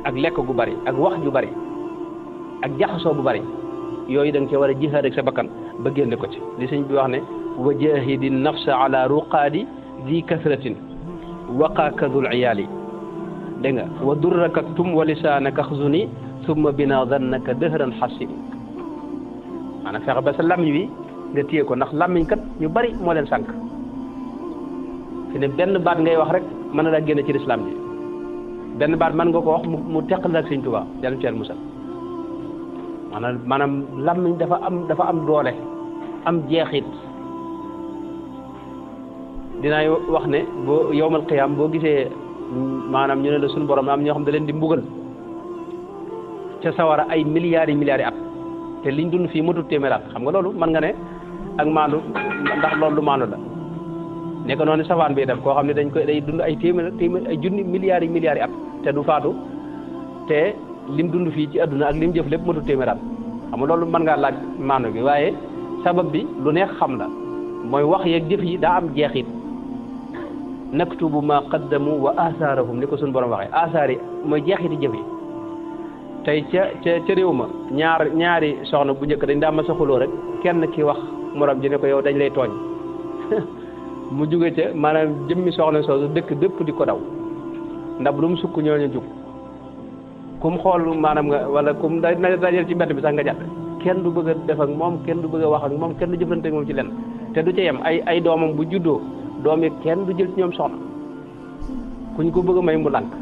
ak lekk gu bari ak wax ju bari ak jaxasoo bu bari yooyu da nga cee war a jihaad ak sa bakkan ba génne ko ci li sëñ bi wax ne wa jahidi nafsa ala ruqaadi di kasratin waqaakadul iyaali dégg nga wa durraka tum wa lisaanaka xzuni summa bina dannaka dëhran xasini maanaam fexe ba sa làmmiñ wi nga téye ko ndax làmmiñ kat ñu bari moo leen sànq fi ne benn baat ngay wax rek mën na laa génne ci lislaam ji benn baat mën nga ko wax mu teqal ak Sëñ Tuubaa yàlla ci musal maanaam làmmiñ dafa am doole am jeexit dinaay wax ne boo yowmal qiyaam boo gisee maanaam ñu ne la suñu borom am ñoo xam da leen di mbugal ca sawara ay milliards yi at te liñ dund fii matut téeméeraat xam nga loolu mën nga ne ak maandu ndax loolu lu maandu la nekk noonu safaan bi itam koo xam ne day dund ay téeméer ay junni milliards yi at te du faatu te lim dund fii ci adduna ak lim jëf lépp matut téeméeraat xam nga loolu mën ngaa laaj maandu gi waaye sabab bi lu neex xam la mooy wax yeeg jëf yi daa am jeexit naktubu ma qaddamu wa athaarahum ni ko suñu borom waxee athaar yi mooy jeexiti jëf yi tey ca réew ma ñaari soxna bu njëkk dañ daa ma sa xuloo rek kenn ki wax morom ji ne ko yow dañ lay tooñ mu jóge ca maanaam jëmmi soxna soosu dëkk bépp di ko daw ndax lu mu sukk ñooñu jug kum xool maanaam nga wala kum dajal ci mbedd bi sax nga jàpp kenn du bëgg a def ak moom kenn du bëgg a wax ak moom kenn du jëflante ak moom ci lenn te du ca yem ay doomam bu juddoo doom yi kenn du jël ci ñoom soxna kuñ ko bëgg a may mu lànk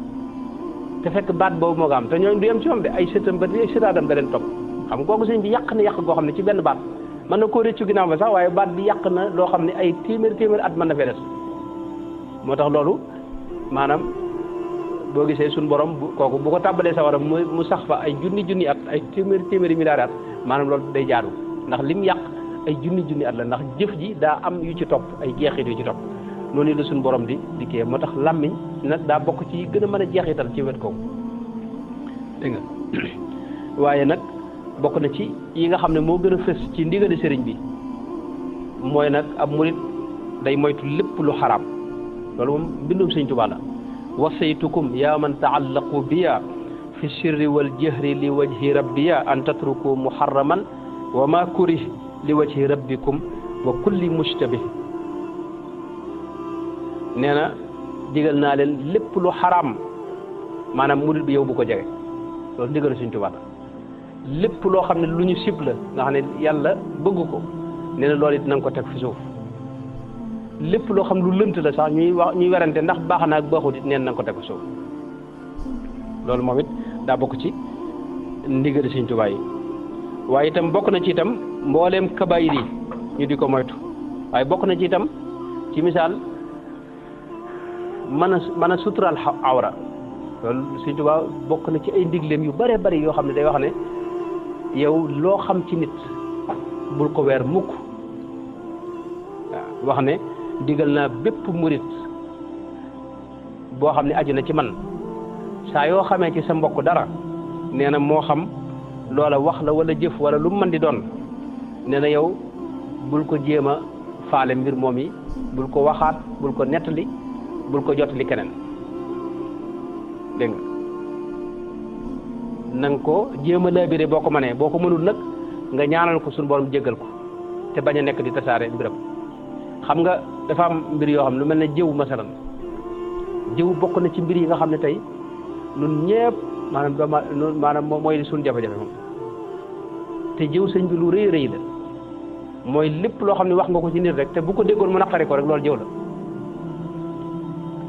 te fekk baat boobu moo ko am te ñooñu du yem ci moom de ay sëtam ba ay sëtaatam da leen topp xam nga kooku sëñ bi yàq na yàq goo xam ne ci benn baat mën na koo rëccu ginnaaw ba sax waaye baat bi yàq na loo xam ne ay téeméer at mën na fee des moo tax loolu maanaam boo gisee suñu borom kooku bu ko tàbbalee sa waram mu sax fa ay junni at ay téeméeri milliards at maanaam loolu day jaadu ndax lim yàq ay junni at la ndax jëf ji daa am yu ci topp ay jeexit yu ci topp noonu la suñu borom di kii moo tax làmmiñ nag daa bokk ci gën a mën a jeexital ci wet kooku dégg nga waaye nag bokk na ci yi nga xam ne moo gën a fës ci ndigali sëriñ bi mooy nag ab murit day moytu lépp lu xaraam loolu moom mbindum sëriñ Tuubaa la wasaytukum yaa man taallaqu biya fi sirri wal jahri li wajhi rabbiya an tatruku muharraman wa ma kurih li wajhi rabbikum wa kulli mushtabih nee na digal naa leen lépp lu xaraam maanaam murit bi yow bu ko jege loolu ndigal sëriñ Tuubaa la lépp loo xam ne lu ñu sib la nga xam ne yàlla bëgg ko nee na loolu it na nga ko teg fi suuf lépp loo xam lu lënt la sax ñuy werante ndax baax na ak baaxut it nee na nga ko teg fi suuf loolu moom it daa bokk ci ndigal Sëriñ Tuubaa yi waaye itam bokk na ci itam mbooleem kabaayir yi ñu di ko moytu waaye bokk na ci itam ci misaal mën a suturaal awra loolu Sëriñ Tuubaa bokk na ci ay ndigleem yu bare bari yoo xam ne day wax ne yow loo xam ci nit bul ko weer mukk waaw wax ne digal naa bépp murit boo xam ne aju na ci man saa yoo xamee ci sa mbokk dara nee na moo xam loola wax la wala jëf wala lu mu mën di doon nee na yow bul ko jéem a faale mbir moom yi bul ko waxaat bul ko nettali bul ko jottali keneen dégg nga na nga ko jéem a laabire boo ko mënee boo ko mënul nag nga ñaanal ko suñu borom jéggal ko te bañ a nekk di tasaare mbiram xam nga dafa am mbir yoo xam ne lu mel ne jëw masalan jëw bokk na ci mbir yi nga xam ne tey ñun ñëpp maanaam mooy suñu jafe-jafe moom te jëw sëñ bi lu rëy rëy la mooy lépp loo xam ne wax nga ko ci nit rek te bu ko déggoon mu naqari ko rek loolu jëw la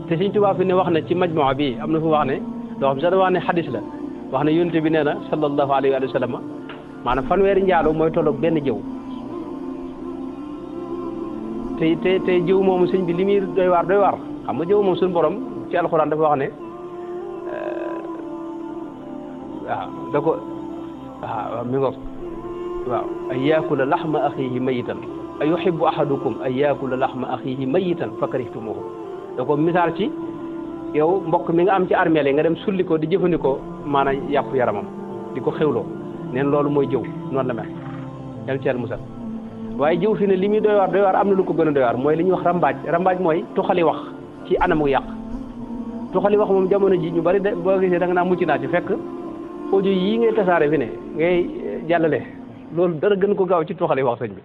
te Sëñ Tuubaa fi ne wax na ci majmuwa bi am na fu wax ne loo xam sax da wax ne xadis la wax ne yonent bi nee na sallallahu alayhi wa sallam maanaam fanweeri njaaloo mooy tolloog benn jëw te jëw moomu sëñ bi li muy doy waar xam nga jëw moom suñu borom ci alxuraan dafa wax ne waaw da ko waaw mi ngoog waaw an yaakula laxma axiihi mayitan a yuhibbu ahadukum an yaakula laxma axiihi mayitan fa karihtumuhu da ko misaal ci yow mbokk mi nga am ci armeel yi nga dem sulli ko di jëfandikoo maanaam yàpp yaramam di ko xewloo neen loolu mooy jëw noonu la mel yàlla ci yàlla musal waaye jëw fi ne li muy doy waar am na lu ko gën a doy waar mooy li ñuy wax rambaaj mooy tuxali wax ci anamu yàq tuxali wax moom jamono ji ñu bari de boo gisee da nga naa mucc naa ci fekk audio yii ngay tasaare fi ne ngay jàllale loolu dara gën ko gaaw ci tuxali wax sëñ bi